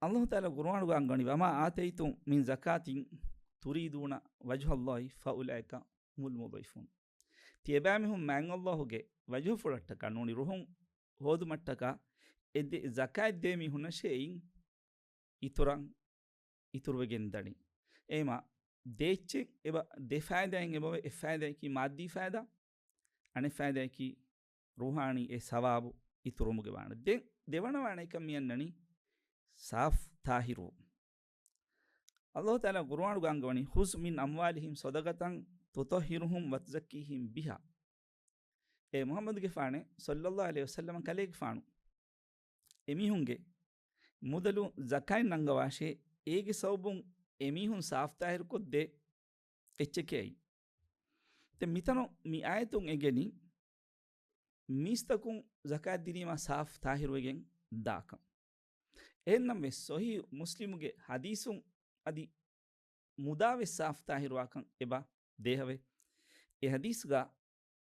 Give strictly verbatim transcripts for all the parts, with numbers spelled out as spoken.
އައްލާހު ތަޢާލާ ޤުރުއާނުގަ އަންގަވަނީ، "وما آتيتم من زكاة تريدون وجه الله فأولئك هم المضعفون." ތިޔަބައިމީހުން މާތް އައްލާހުގެ ވަޖުހުފުޅަށްޓަކާ ނޫނީ ރުހުން ހޯދުމަށްޓަކާ އެ ދެ-، ޒަކާތް ދޭ މީހުންނަށޭ އިތުރަށް އިތުރުވެގެން ދަނީ. އޭމާ ދޭއްޗެއް އެބަ ދެ ފައިދާއެއް އެބަވޭ، އެއް ފައިދާއަކީ މާއްދީ ފައިދާ، އަނެއް ފައިދާއަކީ ރޫޙާނީ އެ ސަވާބު އިތުރުވުމުގެ ވާނެ. ދެން ދެވަނަ ވާނެ އެކަން މި އަންނަނީ ސާފް ތާހިރު. އައްލާހު ތަޢާލާ ޤުރުއާނުގަ އަންގަވަނީ، "خذ من أموالهم صدقة تطهرهم وتزكيهم بها." އޭ މުޙައްމަދުގެފާނޭ ޞައްލައްލާހު ޢަލައިހި ވަސައްލަމަ ކަލޭގެފާނު، އެމީހުންގެ މުދަލު ޒަކާތް ނަންގަވާށޭ، އޭގެ ސަބަބުން އެމީހުން ސާފްތާހިރުކޮށްދޭ އެއްޗެކޭ އައި. ދެން މިތަނު މި އާޔަތުން އެނގެނީ މީސްތަކުން ޒަކާތް ދިނީމާ ސާފް ތާހިރުވެގެން ދާކަން. އެހެންނަމަވެސް ޞަޙީޙު މުސްލިމުގެ ޙަދީޘުން އަދި މުދާވެސް ސާފް ތާހިރުވާކަން އެބަ ދޭހަވޭ. އެ ޙަދީޘްގަ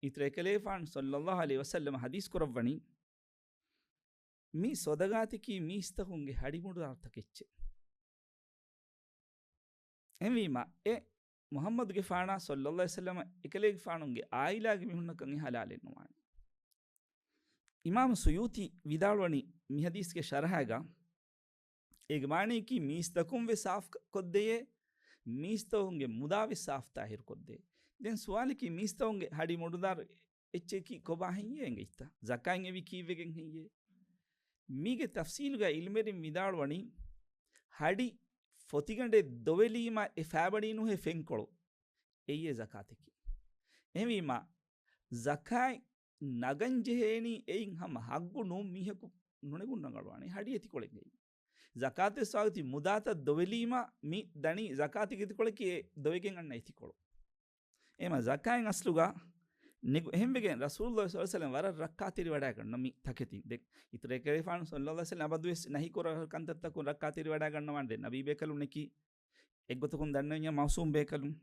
އިތުރު އެކަލޭފާނު ޞައްލައްލާހު ޢަލައިހި ވަސައްލަމަ ޙަދީޘް ކުރައްވަނީ، މި ޞަދަޤާތަކީ މީސްތަކުންގެ ހަޑި މުޑުދާރުތަކެއްޗެއް. އެހެންވީމާ، އެ މުޙައްމަދުގެފާނާ ޞައްލައްލާހު ޢަލައިހި ވަސައްލަމަ އެކަލޭގެފާނުގެ ޢާއިލާގެ މީހުންނަކަށް އެ ޙަލާލެއް ނުވާނެ. އިމާމު ސުޔޫޠީ ވިދާޅުވަނީ މި ޙަދީޘްގެ ޝަރަޙާގަ، އޭގެ މާނަޔަކީ މީސްތަކުން ވެސް ސާފް ކޮށްދެޔޭ، މީސްތަކުންގެ މުދާ ވެސް ސާފް ތާހިރު ކޮށްދޭ. ދެން ސުވާލަކީ މީސްތަކުންގެ ހަޑި މުޑުދާރު އެއްޗަކީ ކޮބާ ހެއްޔޭ އެނގެއްތަ؟ ޒަކާތް އެވީ ކީއްވެގެން ހެއްޔޭ؟ މީގެ ތަފްސީލުގަ ޢިލްމުވެރިން ވިދާޅުވަނީ، ހަޑި ފޮތިގަނޑެއް ދޮވެލީމާ އެ ފައިބަނީ ނުހޭ ފެންކޮޅު. އެއީ ޒަކާތަކީ. އެހެންވީމާ، ޒަކާތް ނަގަން ޖެހޭނީ އެއިން ހަމަ ޙައްޤު ނޫން މީހަކު ނުނެގުން ރަނގަޅުވާނެ. ހަޑި އެތިކޮޅެއް ހެއްޔޭ؟ ޒަކާތެއް ސާގަތި މުދާތައް ދޮވެލީމާ މި ދަނީ ޒަކާތެއް އެތިކޮޅަކީ އެ ދޮވެގެން އަންނަ އެތިކޮޅު. އެމަ ޒަކާތް އަސްލުގަ ނެގު-، އެހެންވެގެން ރަސޫލުﷲ ޞައްލަﷲު ޢަލައިހި ވަސައްލަމަ ވަރަށް ރައްކާތެރި ވަޑައިގަންނަ މި ތަކެތިން. ދެން އިތުރު އެކަލޭފާނު ޞައްލަﷲު ޢަލައިހި ވަސައްލަމަ އަބަދުވެސް ނަހީ ކުރާ ކަންތައްތަކުން ރައްކާތެރި ވަޑައިގަންނަވާނެ. ދެން ނަބީ ބޭކަލުންނަކީ އެއްގޮތަކުން ދަންނަވަންޏާ މައުޞޫމް ބޭކަލުން.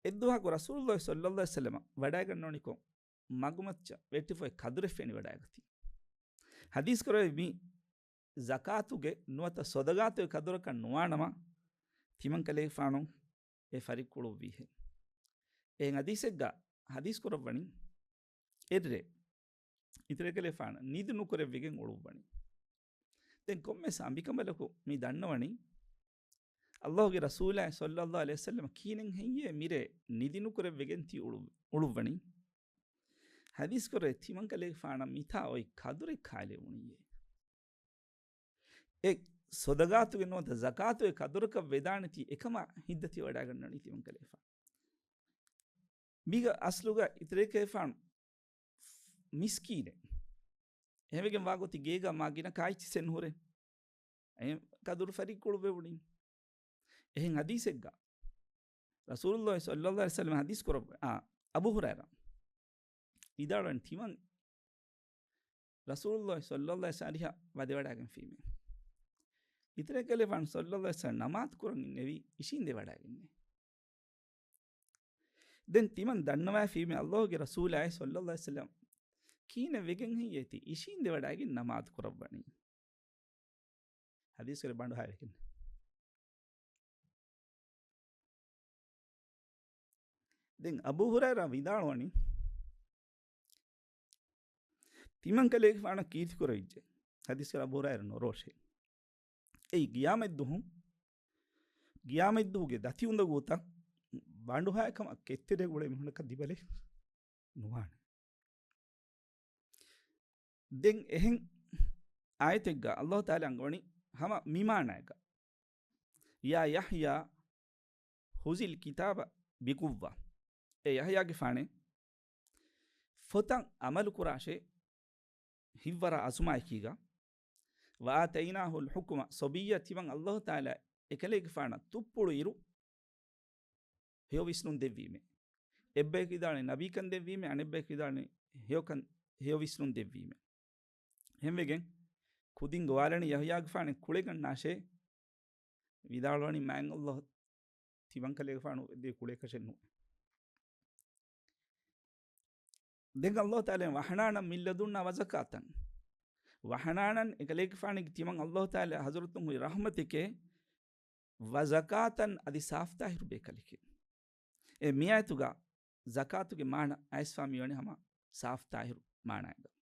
އެއްދުވަހަކު ރަސޫލުﷲ ޞައްލަﷲު ޢަލައިހި ވަސައްލަމަ ވަޑައިގަންނަވަނިކޮށް، މަގުމައްޗަށް ވެއްޓިފޮތް ކަދުރެއް ފެނިވަޑައިގަތީ. ޙަދީޘް ކުރެވި މި ޒަކާތުގެ ނުވަތަ ޞަދަޤާތުގެ ކަދުރަކަށް ނުވާނަމަ، ތިމަންކަލޭގެފާނު އެ ފަރިއްކުޅުއްވީހެން. އެހެން ޙަދީޘެއްގަ ޙަދީޘް ކުރައްވަނީ، އެއްރޭ އިތުރު އެކަލޭފާނަށް ނިދި ނުކުރެވިގެން އުޅުއްވަނީ. ދެން ކޮންމެސް އަނބިކަނބަލަކު މި ދަންނަވަނީ، ﷲގެ ރަސޫލާއި ޞައްލަﷲު ޢަލައިހި ވަސައްލަމަ ކިހިނެއް ހެއްޔޭ މިރޭ ނިދި ނުކުރެވިގެން ތި އުޅު-، އުޅުއްވަނީ؟ ޙަދީޘް ކުރޭ ތިމަންކަލޭގެފާނަށް މިތާ އޮތް ކަދުރެއް ކާލެވުނީއޭ. އެ ޞަދަޤާތުގެ ނުވަތަ ޒަކާތުގެ ކަދުރަކަށް ވެދާނެތީ އެކަމާ ހިތްދަތި ވަޑައިގަންނަނީ ތިމަންކަލޭގެފާނު. މީގަ އަސްލުގަ އިތުރު އެކަލޭފާނު މިސްކީނެއް. އެހެންވެގެން ވާގޮތީ ގޭގަ މާ ގިނަ ކާއެއްޗިސް ނުހުރޭ. އެހެން ކަދުރު ފަރިއްކުޅުއްވެވުނީ. އެހެން ޙަދީޘެއްގަ ރަސޫލުﷲ ޞައްލަﷲު ޢަލައިހި ވަސައްލަމަ ޙަދީޘް ކުރައްވަ-، އާ، އަބޫ ހުރައިރާ ވިދާޅުވަނީ ތިމަން ރަސޫލުﷲ ޞައްލަﷲު ޢަލައިހި ވަސައްލަމަ އަރިހަށް ވަދެވަޑައިގެންފީމޭ. އިތުރު އެކަލޭފާނު ޞައްލަﷲު ޢަލައިހި ވަސައްލަމަ ނަމާދު ކުރަން އިންނެވީ އިށީނދެވަޑައިގެންނޭ. ދެން ތިމަން ދަންނަވައިފީމޭ ﷲގެ ރަސޫލާއި ޞައްލަﷲު ޢަލައިހި ވަސައްލަމަ ކިހިނެއް ވެގެން ހެއްޔޭ ތި އިށީނދެވަޑައިގެން ނަމާދު ކުރައްވަނީ؟ ޙަދީޘް ކުރެ ބަނޑުހައިވެގެން. ދެން އަބޫ ހުރައިރާ ވިދާޅުވަނީ، ތިމަންކަލޭގެފާނަށް ކީރިތި ކުރެވިއްޖެ. ޙަދީޘް ކުރެ އަބޫ ހުރައިރާ ނުރޯށޭ. އެއީ ޤިޔާމަތްދުވަހު، ޤިޔާމަތްދުވަހުގެ ދަތި އުނދަގޫތައް ބަނޑުހައިކަމަށް ކެތްތެރޭގަ އުޅޭ މީހުންނަކަށް ދިބަލެއް ނުވާނެ. ދެން އެހެން އާޔަތެއްގަ ﷲ ތަޢާލާ އަންގަވަނީ ހަމަ މި މާނައިގަ، "يا يحيى خذ الكتاب بقوة." އޭ ޔަޙްޔާގެފާނޭ، ފޮތަށް ޢަމަލު ކުރާށޭ ހިތްވަރާ އަޒުމާއެކީގަ، "وآتيناه الحكم صبيا." ތިމަން ﷲ ތަޢާލާ އެކަލޭގެފާނަށް ތުއްޕުޅު އިރު ހެޔޮ ވިސްނުން ދެއްވީމޭ. އެއްބަޔަކު ވިދާޅުވީ ނަބީކަން ދެއްވީމޭ، އަނެއްބަޔަކު ވިދާޅުވީ ހެޔޮކަން، ހެޔޮ ވިސްނުން ދެއްވީމޭ. އެހެންވެގެން ކުދިން ގޮވާލަނީ ޔަޙްޔާގެފާނެ ކުޅެގަންނާށޭ، ވިދާޅުވަނީ މާތް ﷲ ތިމަންކަލޭގެފާނު ދޭ ކުޅޭކަށެއް ނޫން. ދެން ﷲ ތަޢާލާ ވަޙްނާނަ مِنْ لَدُنَّا وَزَكَاةً. ވަޙަނާނަން އެކަލޭގެފާނެއްގެ ތިމަން އައްލާހު ތަޢާލާ ޙަޟްރަތުން ހުރި ރަޙްމަތެކޭ، ވަޒަކާތަން އަދި ސާފްތާހިރު ބޭކަލެކޭ. އެ މިއާޔަތުގަ ޒަކާތުގެ މާނަ އައިސްފާ މިވަނީ ހަމަ ސާފްތާހިރު މާނައިގަ.